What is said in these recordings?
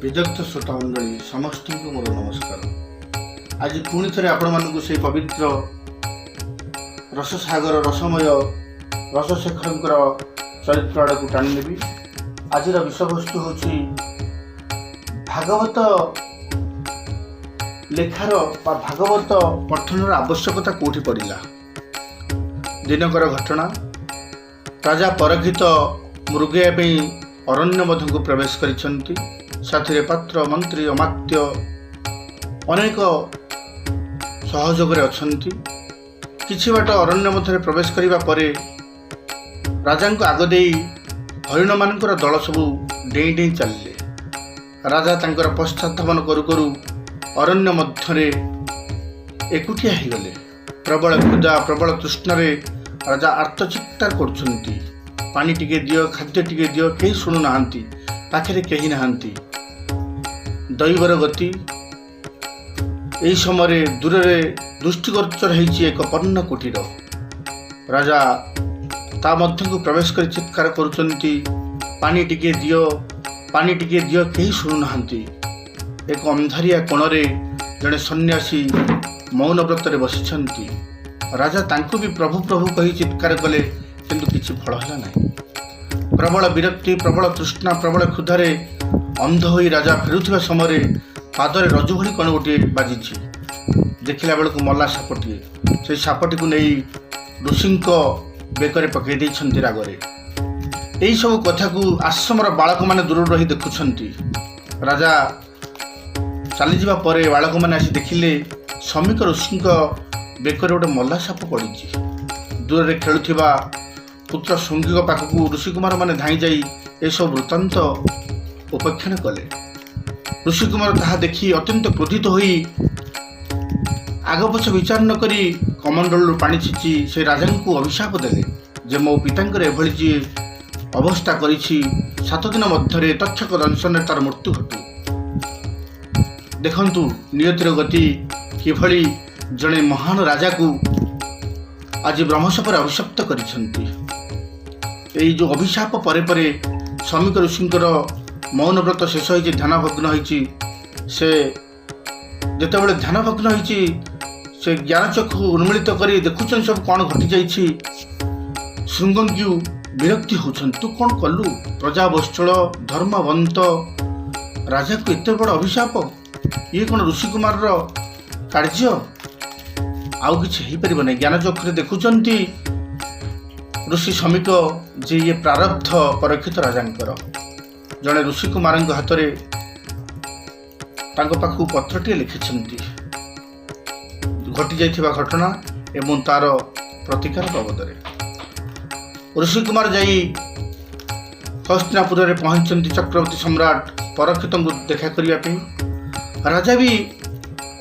ବିଦଗ୍ଧ ଶ୍ରୋତାମଣ୍ଡଳୀ ସମସ୍ତଙ୍କୁ ମୋର ନମସ୍କାର। ଆଜି ପୁଣି ଥରେ ଆପଣମାନଙ୍କୁ ସେଇ ପବିତ୍ର ରସସାଗର, ରସମୟ ରସଶେଖରଙ୍କର ଚରିତ୍ର ଆଡ଼କୁ ଟାଣିନେବି। ଆଜିର ବିଷୟବସ୍ତୁ ହେଉଛି ଭାଗବତ ଲେଖାର ବା ଭାଗବତ ପଠନର ଆବଶ୍ୟକତା କେଉଁଠି ପଡ଼ିଲା। ଦିନକର ଘଟଣା, ରାଜା ପରୀକ୍ଷିତ ମୃଗୟା ପାଇଁ ଅରଣ୍ୟ ମଧ୍ୟକୁ ପ୍ରବେଶ କରିଛନ୍ତି। ସାଥିରେ ପାତ୍ର, ମନ୍ତ୍ରୀ, ଅମାତ୍ୟ ଅନେକ ସହଯୋଗରେ ଅଛନ୍ତି। କିଛି ବାଟ ଅରଣ୍ୟ ମଧ୍ୟରେ ପ୍ରବେଶ କରିବା ପରେ ରାଜାଙ୍କୁ ଆଗ ଦେଇ ହରିଣମାନଙ୍କର ଦଳ ସବୁ ଡେଇଁ ଡେଇଁ ଚାଲିଲେ। ରାଜା ତାଙ୍କର ପଶ୍ଚାତଧାବନ କରୁ କରୁ ଅରଣ୍ୟ ମଧ୍ୟରେ ଏକୁଟିଆ ହେଇଗଲେ। ପ୍ରବଳ କ୍ଷୁଧା, ପ୍ରବଳ ତୃଷ୍ଣାରେ ରାଜା ଆର୍ତ୍ତଚିତ୍କାର କରୁଛନ୍ତି, "ପାଣି ଟିକେ ଦିଅ, ଖାଦ୍ୟ ଟିକେ ଦିଅ।" କେହି ଶୁଣୁନାହାନ୍ତି, ପାଖରେ କେହି ନାହାନ୍ତି। ଦୈବର ଗତି, ଏହି ସମୟରେ ଦୂରରେ ଦୃଷ୍ଟିଗୋଚର ହେଇଛି ଏକ ପର୍ଣ୍ଣ କୁଟୀର। ରାଜା ତା ମଧ୍ୟକୁ ପ୍ରବେଶ କରି ଚିତ୍କାର କରୁଛନ୍ତି, "ପାଣି ଟିକେ ଦିଅ, ପାଣି ଟିକେ ଦିଅ।" କେହି ଶୁଣୁନାହାନ୍ତି। ଏକ ଅନ୍ଧାରିଆ କୋଣରେ ଜଣେ ସନ୍ନ୍ୟାସୀ ମୌନ ବ୍ରତରେ ବସିଛନ୍ତି। ରାଜା ତାଙ୍କୁ ବି ପ୍ରଭୁ ପ୍ରଭୁ କହି ଚିତ୍କାର କଲେ, କିନ୍ତୁ କିଛି ଫଳ ହେଲା ନାହିଁ। ପ୍ରବଳ ବିରକ୍ତି, ପ୍ରବଳ ତୃଷ୍ଣା, ପ୍ରବଳ କ୍ଷୁଧାରେ ଅନ୍ଧ ହୋଇ ରାଜା ଫେରୁଥିବା ସମୟରେ ପାଦରେ ରଜୁ ଭଳି କ'ଣ ଗୋଟିଏ ବାଜିଛି। ଦେଖିଲା ବେଳକୁ ମଲା ସାପଟିଏ। ସେଇ ସାପଟିକୁ ନେଇ ଋଷିଙ୍କ ବେକରେ ପକାଇ ଦେଇଛନ୍ତି ରାଗରେ। ଏହିସବୁ କଥାକୁ ଆଶ୍ରମର ବାଳକମାନେ ଦୂରରୁ ରହି ଦେଖୁଛନ୍ତି। ରାଜା ଚାଲିଯିବା ପରେ ବାଳକମାନେ ଆସି ଦେଖିଲେ, ଶମୀକ ଋଷିଙ୍କ ବେକରେ ଗୋଟେ ମଲା ସାପ ପଡ଼ିଛି। ଦୂରରେ ଖେଳୁଥିବା ପୁତ୍ର ଶୃଙ୍ଗୀଙ୍କ ପାଖକୁ ଋଷିକୁମାରମାନେ ଧାଇଁ ଯାଇ ଏସବୁ ବୃତ୍ତାନ୍ତ ଉପଖ୍ୟାନ କଲେ। ଋଷିକୁମାର ତାହା ଦେଖି ଅତ୍ୟନ୍ତ କ୍ରୋଧିତ ହୋଇ ଆଗପଛ ବିଚାର ନ କରି କମଣ୍ଡଳରୁ ପାଣି ଛିଞ୍ଚି ସେ ରାଜାଙ୍କୁ ଅଭିଶାପ ଦେଲେ ଯେ ମୋ ପିତାଙ୍କର ଏଭଳି ଯିଏ ଅବସ୍ଥା କରିଛି, 7 ଦିନ ମଧ୍ୟରେ ତକ୍ଷକ ଦଂଶନରେ ତାର ମୃତ୍ୟୁ ଘଟୁ। ଦେଖନ୍ତୁ ନିୟତିର ଗତି କିଭଳି ଜଣେ ମହାନ ରାଜାକୁ ଆଜି ବ୍ରହ୍ମଶାପରେ ଅଭିଶପ୍ତ କରିଛନ୍ତି। ଏଇ ଯେଉଁ ଅଭିଶାପ ପରେ ପରେ ଶମୀକ ଋଷିଙ୍କର ମୌନ ବ୍ରତ ଶେଷ ହେଇଛି, ଧ୍ୟାନଭଗ୍ନ ହେଇଛି। ସେ ଯେତେବେଳେ ଧ୍ୟାନଭଗ୍ନ ହେଇଛି, ସେ ଜ୍ଞାନଚକ୍ଷୁ ଉନ୍ମିଳିତ କରି ଦେଖୁଛନ୍ତି ସବୁ କ'ଣ ଘଟିଯାଇଛି। ଶୃଙ୍ଗଙ୍କୁ ବିରକ୍ତି ହେଉଛନ୍ତି, "ତୁ କ'ଣ କଲୁ? ପ୍ରଜାବତ୍ସଳ, ଧର୍ମବନ୍ତ ରାଜାକୁ ଏତେ ବଡ଼ ଅଭିଶାପ, ଇଏ କ'ଣ ଋଷିକୁମାରର କାର୍ଯ୍ୟ?" ଆଉ କିଛି ହେଇପାରିବ ନାହିଁ। ଜ୍ଞାନଚକ୍ଷୁରେ ଦେଖୁଛନ୍ତି ଋଷି ଶମୀକ ଯେ ଇଏ ପ୍ରାରବ୍ଧ ପରୀକ୍ଷିତ ରାଜାଙ୍କର। ଜଣେ ଋଷିକୁମାରଙ୍କ ହାତରେ ତାଙ୍କ ପାଖକୁ ପତ୍ରଟିଏ ଲେଖିଛନ୍ତି ଘଟିଯାଇଥିବା ଘଟଣା ଏବଂ ତାର ପ୍ରତିକାର ବାବଦରେ। ଋଷିକୁମାର ଯାଇ ହସ୍ତିନାପୁରରେ ପହଞ୍ଚିଛନ୍ତି ଚକ୍ରବର୍ତ୍ତୀ ସମ୍ରାଟ ପରୀକ୍ଷିତଙ୍କୁ ଦେଖା କରିବା ପାଇଁ। ରାଜା ବି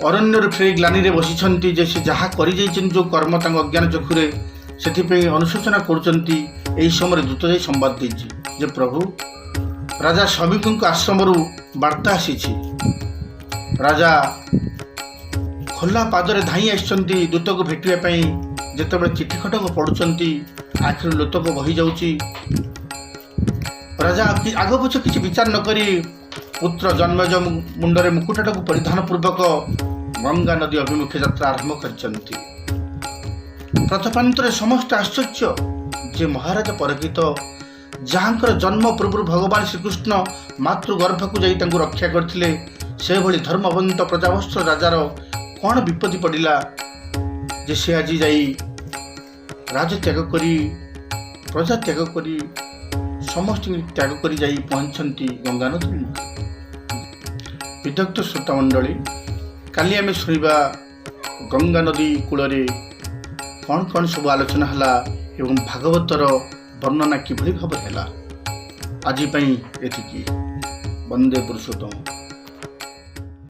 ଅରଣ୍ୟରୁ ଫେରି ଗ୍ଲାନିରେ ବସିଛନ୍ତି ଯେ ସେ ଯାହା କରିଯାଇଛନ୍ତି, ଯେଉଁ କର୍ମ ତାଙ୍କ ଅଜ୍ଞାନ ଚକ୍ଷୁରେ, ସେଥିପାଇଁ ଅନୁଶୋଚନା କରୁଛନ୍ତି। ଏହି ସମୟରେ ଦୂତ ଯାଇ ସମ୍ବାଦ ଦେଇଛି ଯେ ପ୍ରଭୁ, ରାଜା ଶମୀକଙ୍କ ଆଶ୍ରମରୁ ବାର୍ତ୍ତା ଆସିଛି। ରାଜା ଖୋଲା ପାଦରେ ଧାଇଁ ଆସିଛନ୍ତି ଦୂତକୁ ଭେଟିବା ପାଇଁ। ଯେତେବେଳେ ଚିଠି ଖଣ୍ଡକ ପଢ଼ୁଛନ୍ତି, ଆଖିରୁ ଲୋତକ ବହିଯାଉଛି। ରାଜା ଆଗ ପଛ କିଛି ବିଚାର ନ କରି ପୁତ୍ର ଜନ୍ମେଜୟ ମୁଣ୍ଡରେ ମୁକୁଟଟାକୁ ପରିଧାନ ପୂର୍ବକ ଗଙ୍ଗା ନଦୀ ଅଭିମୁଖେ ଯାତ୍ରା ଆରମ୍ଭ କରିଛନ୍ତି। ପଥପ୍ରାନ୍ତରେ ସମସ୍ତେ ଆଶ୍ଚର୍ଯ୍ୟ ଯେ ମହାରାଜା ପରୀକ୍ଷିତ, ଯାହାଙ୍କର ଜନ୍ମ ପୂର୍ବରୁ ଭଗବାନ ଶ୍ରୀକୃଷ୍ଣ ମାତୃଗର୍ଭକୁ ଯାଇ ତାଙ୍କୁ ରକ୍ଷା କରିଥିଲେ, ସେଭଳି ଧର୍ମବନ୍ତ ପ୍ରଜାବତ୍ସଳ ରାଜାର କ'ଣ ବିପତ୍ତି ପଡ଼ିଲା ଯେ ସେ ଆଜି ଯାଇ ରାଜତ୍ୟାଗ କରି, ପ୍ରଜା ତ୍ୟାଗ କରି, ସମସ୍ତଙ୍କୁ ତ୍ୟାଗ କରି ଯାଇ ପହଞ୍ଚିଛନ୍ତି ଗଙ୍ଗାନଦୀ ମୁଖେ। ବିଦଗ୍ଧ ଶ୍ରୋତାମଣ୍ଡଳୀ, କାଲି ଆମେ ଶୁଣିବା ଗଙ୍ଗା ନଦୀ କୂଳରେ କ'ଣ କ'ଣ ସବୁ ଆଲୋଚନା ହେଲା ଏବଂ ଭାଗବତର ବର୍ଣ୍ଣନା କିଭଳି ଭାବରେ ହେଲା। ଆଜି ପାଇଁ ଏତିକି। ବନ୍ଦେ ପୁରୁଷୋତ୍ତମ।